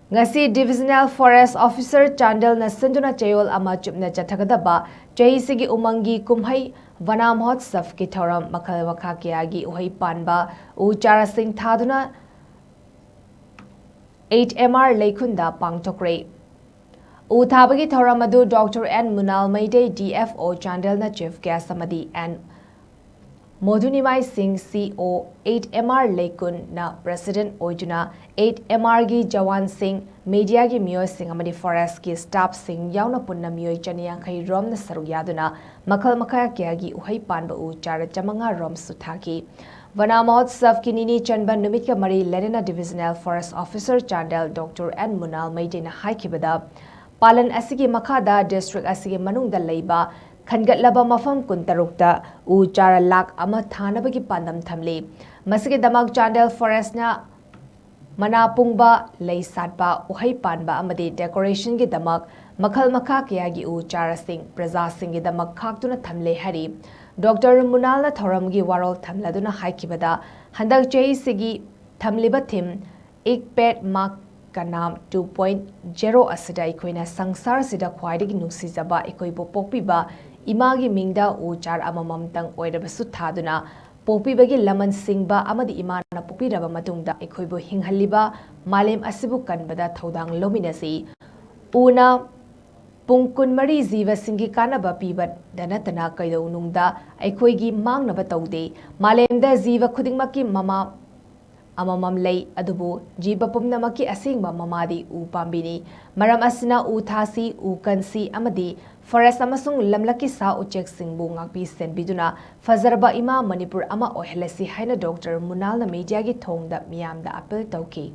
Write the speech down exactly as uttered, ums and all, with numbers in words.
ꯉꯁꯤ Divisional Forest Officer ꯆꯥꯟꯗꯦꯜꯅ ꯁꯤꯟꯗꯨꯅ ꯆꯌꯣꯜ ꯑꯃ ꯆꯨꯞꯅ ꯆꯠꯊꯒꯗꯕ ꯆꯍꯤꯁꯤꯒꯤ ꯎꯃꯪꯒꯤ ꯀꯨꯝꯍꯩ ꯚꯅꯥ ꯃꯍꯣꯠꯁꯕꯀꯤ ꯊꯧꯔꯝ ꯃꯈꯜ ꯃꯈꯥ ꯀꯌꯥꯒꯤ ꯎꯍꯩ ꯄꯥꯟꯕ ꯎ ꯆꯥꯔꯥꯁꯤꯡ ꯊꯥꯗꯨꯅ eight M R ꯂꯩꯈꯨꯟꯗ ꯄꯥꯡꯊꯣꯛꯈ꯭ꯔꯦ꯫ ꯎ ꯊꯥꯕꯒꯤ ꯊꯧꯔꯝ ꯑꯗꯨ Doctor N ꯃꯨꯅꯥꯜ Meitei, D F O ꯆꯥꯟꯗꯦꯜꯅ chief guest ꯑꯃꯗꯤ N ꯃꯣꯗꯨꯅꯤꯃꯥꯏ ꯁꯤꯡ, C O eight M R ꯂꯩꯀꯨꯟꯅ president ꯑꯣꯏꯗꯨꯅ eight M R ꯒꯤ ꯖꯋꯥꯟꯁꯤꯡ, mediaꯒꯤ ꯃꯤꯑꯣꯏꯁꯤꯡ ꯑꯃꯗꯤ forestꯀꯤ staffꯁꯤꯡ ꯌꯥꯎꯅ ꯄꯨꯟꯅ ꯃꯤꯑꯣꯏ ꯆꯅꯤ ꯌꯥꯡꯈꯩ ꯔꯣꯝꯅ ꯁꯔꯨꯛ ꯌꯥꯗꯨꯅ ꯃꯈꯜ ꯃꯈꯥ ꯀꯌꯥꯒꯤ ꯎꯍꯩ ꯄꯥꯟꯕ ꯎ ꯆꯥꯔ ꯆꯥꯃꯉꯥ ꯔꯣꯝꯁꯨ ꯊꯥꯈꯤ꯫ ꯚꯅꯥ ꯃꯍꯣꯠꯁꯕꯀꯤ ꯅꯤꯅꯤ ꯆꯟꯕ ꯅꯨꯃꯤꯠꯀ ꯃꯔꯤ ꯂꯩꯅꯅ Divisional Forest Officer Chandel Doctor N ꯃꯨꯅꯥꯜ ꯃꯩꯇꯩꯅ ꯍꯥꯏꯈꯤꯕꯗ, ꯄꯥꯂꯟ ꯑꯁꯤꯒꯤ ꯃꯈꯥꯗ district ꯑꯁꯤꯒꯤ ꯃꯅꯨꯡꯗ ꯂꯩꯕ ꯈꯟꯒꯠꯂꯕ ꯃꯐꯝ ꯀꯨꯟꯇꯔꯨꯛꯇ ꯎ ꯆꯥꯔ ꯂꯥꯈ ꯑꯃ ꯊꯥꯅꯕꯒꯤ ꯄꯥꯟꯗꯝ ꯊꯝꯂꯤ꯫ ꯃꯁꯤꯒꯤꯗꯃꯛ ꯆꯥꯟꯗꯦꯜ Forestꯅ ꯃꯅꯥ ꯄꯨꯡꯕ, ꯂꯩ ꯁꯥꯠꯄ, ꯎꯍꯩ ꯄꯥꯟꯕ ꯑꯃꯗꯤ decorationꯒꯤꯗꯃꯛ ꯃꯈꯜ ꯃꯈꯥ ꯀꯌꯥꯒꯤ ꯎ ꯆꯥꯔꯥꯁꯤꯡ ꯄ꯭ꯔꯖꯥꯁꯤꯡꯒꯤꯗꯃꯛ ꯈꯥꯛꯇꯨꯅ ꯊꯝꯂꯦ ꯍꯥꯏꯔꯤ꯫ Doctor ꯃꯨꯅꯥꯜꯅ ꯊꯧꯔꯝꯒꯤ ꯋꯥꯔꯣꯜ ꯊꯝꯂꯗꯨꯅ ꯍꯥꯏꯈꯤꯕꯗ, ꯍꯟꯗꯛ ꯆꯍꯤꯁꯤꯒꯤ ꯊꯝꯂꯤꯕ theme Ek Ped Maa Ka Naam two point zero ꯑꯁꯤꯗ ꯑꯩꯈꯣꯏꯅ ꯁꯪꯁꯥꯔꯁꯤꯗ ꯈ꯭ꯋꯥꯏꯗꯒꯤ ꯅꯨꯡꯁꯤꯖꯕ ꯑꯩꯈꯣꯏꯕꯨ ꯄꯣꯛꯄꯤꯕ ꯏꯃꯥꯒꯤ ꯃꯤꯡꯗ ꯎ ꯆꯥꯔ ꯑꯃꯃꯝꯇꯪ ꯑꯣꯏꯔꯕꯁꯨ ꯊꯥꯗꯨꯅ ꯄꯣꯛꯄꯤꯕꯒꯤ ꯂꯃꯟ ꯁꯤꯡꯕ ꯑꯃꯗꯤ ꯏꯃꯥꯅ ꯄꯣꯛꯄꯤꯔꯕ ꯃꯇꯨꯡꯗ ꯑꯩꯈꯣꯏꯕꯨ ꯍꯤꯡꯍꯜꯂꯤꯕ ꯃꯥꯂꯦꯝ ꯑꯁꯤꯕꯨ ꯀꯟꯕꯗ ꯊꯧꯗꯥꯡ ꯂꯧꯃꯤꯟꯅꯁꯤ꯫ ꯎꯅ ꯄꯨꯡ ꯀꯨꯟꯃꯔꯤ ꯖꯤꯕꯁꯤꯡꯒꯤ ꯀꯥꯟꯅꯕ ꯄꯤꯕꯗ ꯅꯠꯇꯅ ꯀꯩꯗꯧꯅꯨꯡꯗ ꯑꯩꯈꯣꯏꯒꯤ ꯃꯥꯡꯅꯕ ꯇꯧꯗꯦ꯫ ꯃꯥꯂꯦꯝꯗ ꯖꯤꯕ ꯈꯨꯗꯤꯡꯃꯛꯀꯤ ꯃꯃꯥ ꯑꯃꯃꯝ ꯂꯩ, ꯑꯗꯨꯕꯨ ꯖꯤꯕ ꯄꯨꯝꯅꯃꯛꯀꯤ ꯑꯁꯦꯡꯕ ꯃꯃꯥꯗꯤ ꯎ ꯄꯥꯝꯕꯤꯅꯤ꯫ ꯃꯔꯝ ꯑꯁꯤꯅ ꯎ ꯊꯥꯁꯤ, ꯎ ꯀꯟꯁꯤ ꯑꯃꯗꯤ forest ꯑꯃꯁꯨꯡ ꯂꯝꯂꯛꯀꯤ ꯁꯥ ꯎꯆꯦꯛꯁꯤꯡꯕꯨ ꯉꯥꯛꯄꯤ ꯁꯦꯟꯕꯤꯗꯨꯅ ꯐꯖꯔꯕ ꯏꯃꯥ ꯃꯅꯤꯄꯨꯔ ꯑꯃ ꯑꯣꯏꯍꯜꯂꯁꯤ ꯍꯥꯏꯅ Doctor ꯃꯨꯅꯥꯜꯅ mediaꯒꯤ ꯊꯣꯡꯗ ꯃꯤꯌꯥꯝꯗ appeal ꯇꯧꯈꯤ꯫